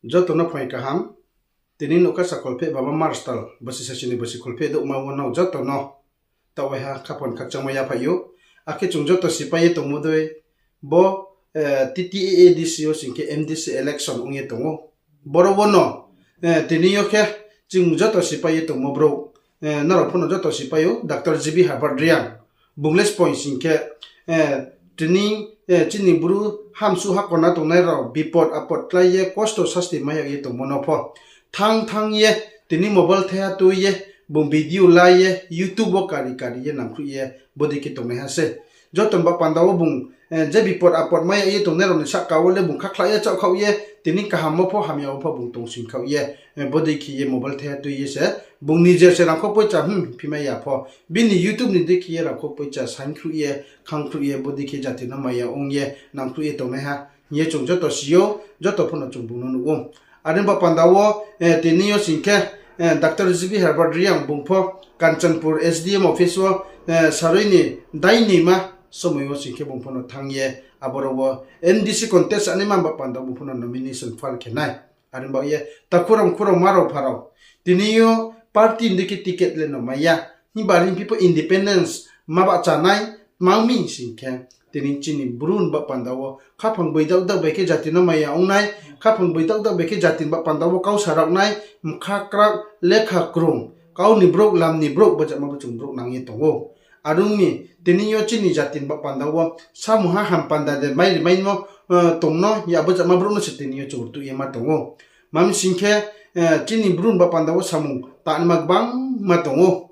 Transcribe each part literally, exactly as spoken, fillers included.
Joto no phaing kaham. Tini nouhkha sa kholpheh bama March tal bosi sasi ni bosi kholpheh douhma wo nrao joto no taoh waiha khaphang khakchangmai yaphai ou. Akhe chung joto sipai ye tongmo dei bo TTAADC yo sing khe MDC election ong ye tong ou. Boro wo no tini yo khe chung joto sipai ye tongmo brouh, nrao pho no joto sipai ou, Doctor G B Herbert Reang. Bung le spoi sing khe, tini, chini Bru hamsuh hakona tongnai rao bipot apot klái ye kosto sasti mai yag ye tongmo no pho thanng thanng ye tini mobile thaiha tui ye bung video la ye YouTube wo kari kari ye nangkhruh ye bodei khe tongnaiha se. Joto ni baoh panda wo bung je bipot apot mai yag ye tongnai rao ni sahka wo le bung khakhla ye chaohkhaoh ye tini kaham wo pho hamya wo pho bung tongsing khaoh ye, bodei khe ye mobile thaiha tui ye se bung nijer se rangkho poicha, hmm, phimai ya pho. Bini YouTube ni dei khe ye rangkho poicha saingkhruh ye, khangkhruh ye, bodei khe jati no maya ong ye, nangkhruh ye tongnaiha hing ye chung joto si ou, joto pho no chung bung no nuh ou. Are ni baoh panda wo, tini yo sing khe, Doctor G B Herbert Reang bung pho Kanchanpur S D M office wo, sarui ni dainima somoi wo sing khe bung pho no thanng ye, aboro wo MDC contest anaima baoh panda wo bung pho no nomination file khe nai. Are ni baoh ye takhu rao mkhu rao ma rao pha rao, tini yo party ni dei khe ticket le no mai ya. Himba are phi pho independence ma bahcha nai, tma ong mi sing khe, tini chini Bru ni baoh panda wo khaphang boi daoh daoh bai khe jati no maya ong nai, khaphang boi daoh daoh bai khe jati ni baoh panda wo kau sa rao nai, mkha krak, lekha krung, kau ni brouh, lam ni brouh, bojama bo chung brouh nang ye tong ou. Are ong mi, tini yo chini jati ni baoh panda wo samung ha ham panda de mai ri mai no tong no, ya bojama brouh no se tini yo chung rtuh ye ma tong ou. Tma mi sing khe, chini Bru ni baoh panda wo samung tangnaima gbangma tong ou.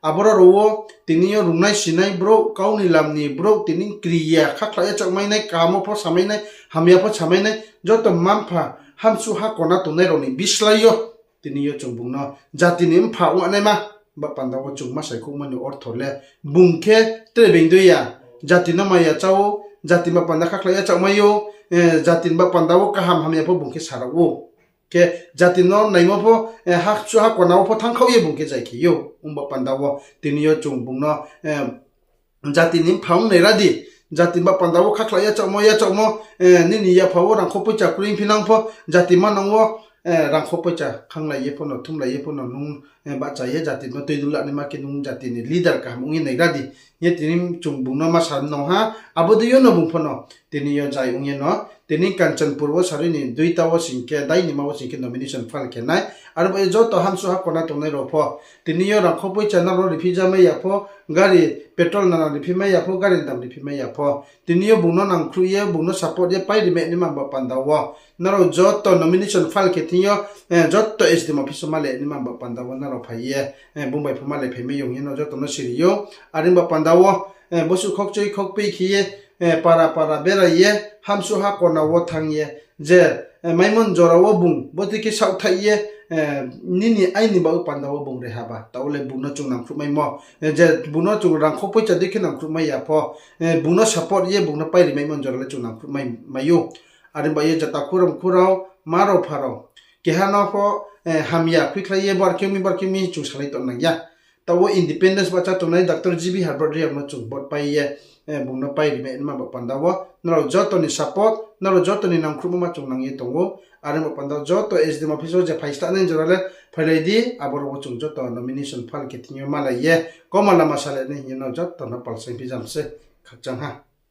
Aboro rao wo tini yo rungnai sinai brouh, kau ni lam ni brouh, tini kri ya, khakhla ye chaohmai nai, kaham wo pho samai nai, hamya pho samai nai, joto mma-mpha hamsuh hakona tongnai rao ni bislái yo tini yo chung bung no jati ni mpha ong anaima baoh panda wo chung ma saikhouhmo ni ortho le bung khe tre being dei ya, jati no maya chá ou, jati ni baoh panda khakhla ye chaohmai ou, jati ni baoh panda wo kaham hamya pho bung khe sa rao ou. Khe jati no naimo pho, hamsuh hakona wo pho thanngkhaoh ye bung khe zai khe ou. Ong baoh panda wo tini yo chung bung no jati ni mpha ong nai ra di, jati ni baoh panda wo khakhla ye chaohmo, ye chaohmo, nini yapha wo rangkho poicha kroi phinang pho, jati manang wo rangkho poicha khanglai ye pho no, thumlai ye pho no nung bahcha ye jati no tuidul lanaima khe nung jati ni leader kaham ong ye nai ra di. Ye tini chung bung no ma sa nong ha, abo dei yo no bung pho no tini yo zai ong ye no, tini Kanchanpur wo sarui ni duita wo sing khe, dainima wo sing khe nomination file khe nai. Are baoh ye joto hamsuh hakona tongnai rao pho, tini yo rangkho poicha nrao no riphi ja mai ya pho, gari petrol nrao no riphi mai ya pho, gari ni dam riphi mai ya pho, tini yo bung no nangkhruh ye, bung no support ye pai ri mai naima baoh panda wo, nrao joto nomination file khe thing yo, joto S D M office wo malai naima baoh panda wo nrao phai ye, bung bai pho malai phai mai yong ye no joto no siri ou. Are baoh panda wo, bosuh khokchoi khokpei khe ye, para para berai ye, hamsuh hakona wo thanng ye, je maimon jora wo bung bodei khe saohthaih ye, nini aini baoh panda wo bung re haba, taoh le bung no chung nangkhruh maimo. Je bung no chung rangkho poicha dei khe nangkhruh mai ya pho, bung no support ye bung no pai ri maimon jora le chung nangkhruh mai ou. Are baoh ye je takhu rao mkhu rao, ma rao pha rao, keha no pho hamya khuikhlai ye bar khe mi bar khe mi chung salai tong nang ya. Taoh wo independence bahcha tongnai Doctor G B Herbert Reang no chung vote pai ye, bung no pai ri mai naima baoh panda wo nrao joto ni support, nrao joto ni nangkhruhmo ma chung nang ye tong ou. Are baoh panda wo joto S D M office wo je phai sla nai jora le phailai di, aboro wo chung joto nomination file khe thing yo malai ye kauma lama salai nai hing ye no joto no palsaing phi jam se. Khakchang ha.